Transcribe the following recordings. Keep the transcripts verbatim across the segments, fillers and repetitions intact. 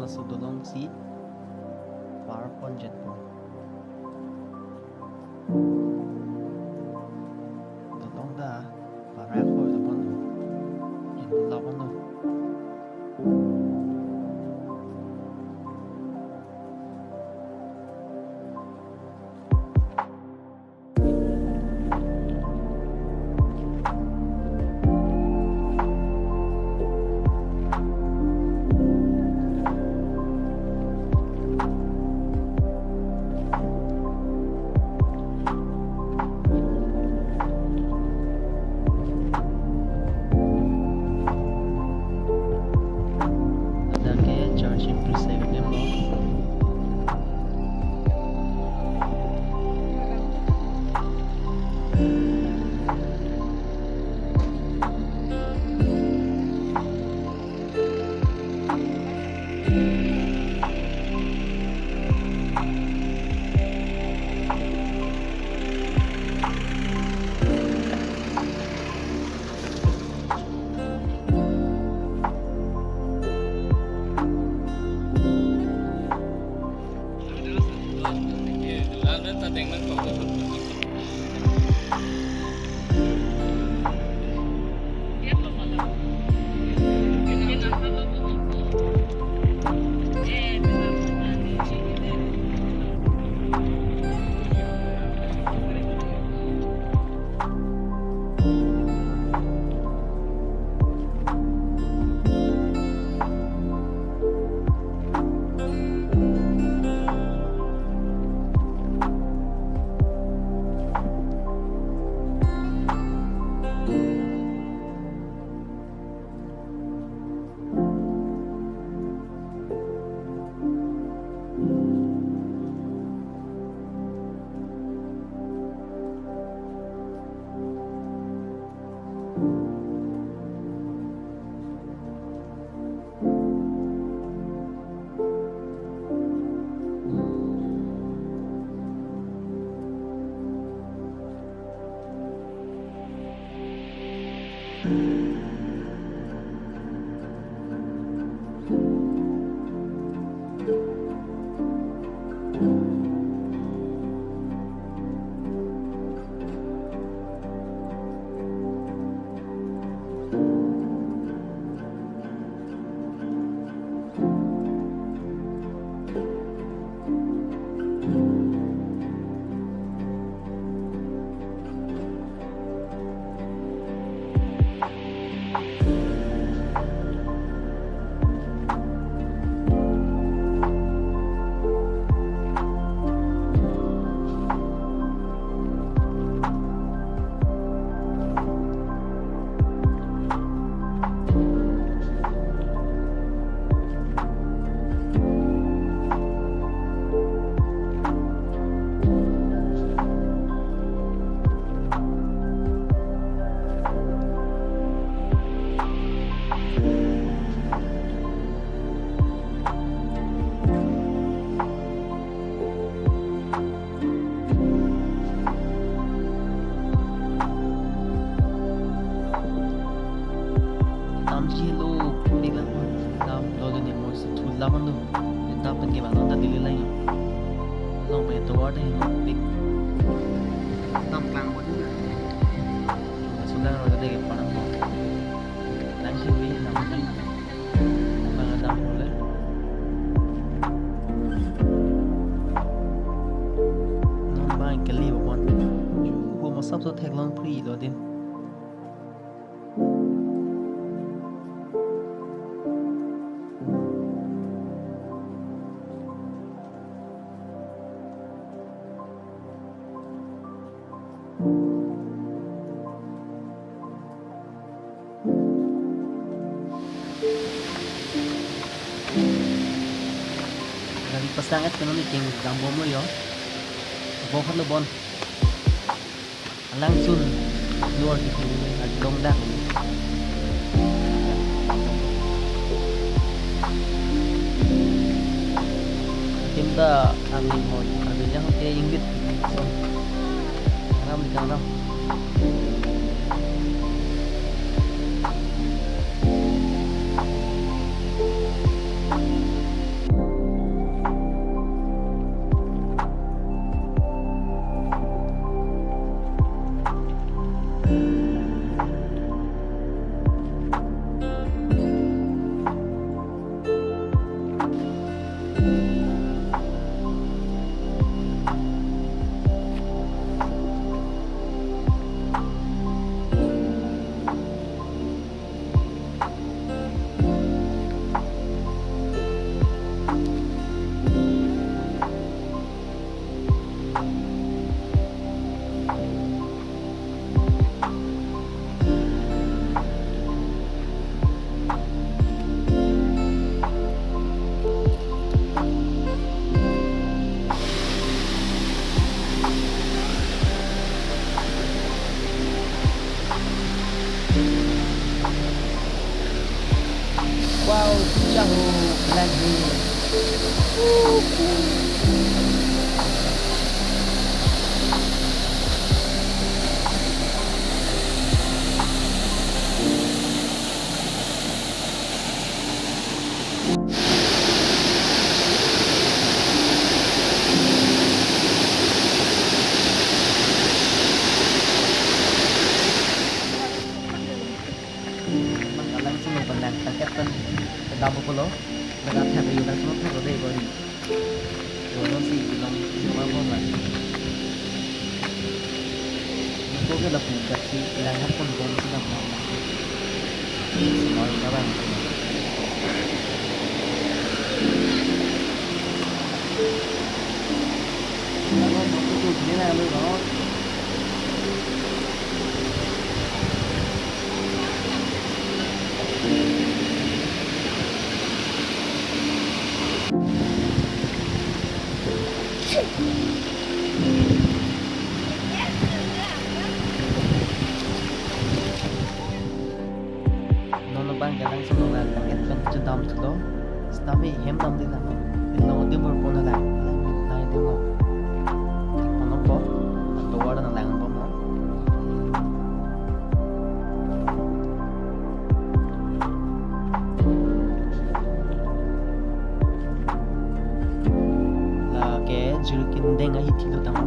So dolong si par ponjatpo. Dolong ta parai hoi lo pon. Inut la pon. Ladak ke charging precise ke mo. Damji lo, pik lang pon. Dam lo lo ni mo si thu lam lo. Dam pen ke ba lo ta Delhi lang. Long pen tovar de lo pik. Dam klang pon. Sudah lo de ke panam. Lang si wi lang. Bang dam lo le. Non bang kali pon. Ko mo sap so theklong phri lo din. Gari pasang et kono ni king dam bom lo yo. Bokhat lo bon. Alangsun luar di sini, along dak. Tim ta amin mo, amin yang ke inggit. So, ram di ram. Wow, jaho, kelang he. Bang kalang solo bang lang tangkep kan kedam pulo. Laga thak ayu lang solo thak rode bori. Dono si ilong si ma bom la. Ko ke lapu dak si ilang hapon bom si dam bom la. Si ma ka bang. Lalu bom tu ni na lu no. Non bang kelang solo lang, et pen chedam chelo. Sitame hem dam di lang. Ilong adim bor pon lang. Lang mit nai adim lo. Tik ponok po. Tovar na lang po mo. Lake jurkin deng ahi thilo tang.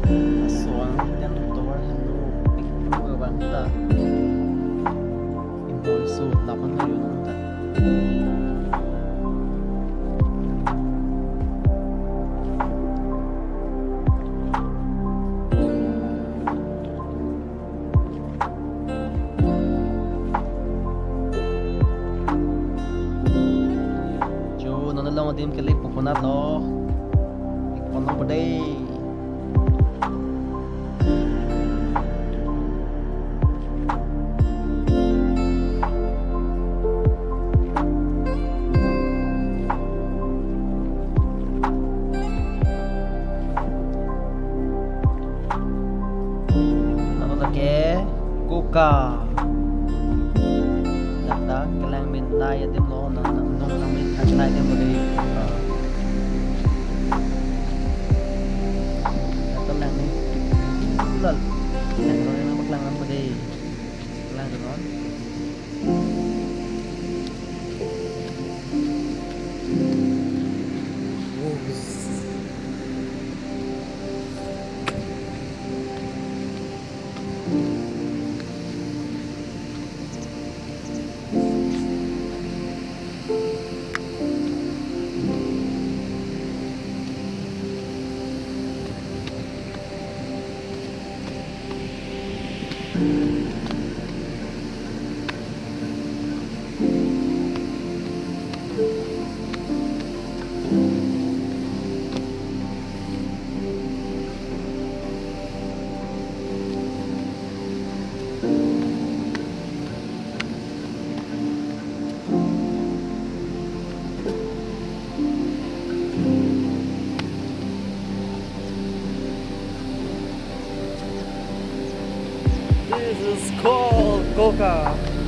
Laso an ten tovar henlo, pik pu abang ta. Imboi so lapan kayo nang ta. Jo, non along adim kele poponat lo. Ik ponong bodei. Nang lake Kuka. Dak ta kelang min nai adim lo, nang nang nung nang min thak nai adim lo dei. Dak ta lang ni. Lal. Lang lo nang bak lang nang bodei. Lang lo. This is called Koka.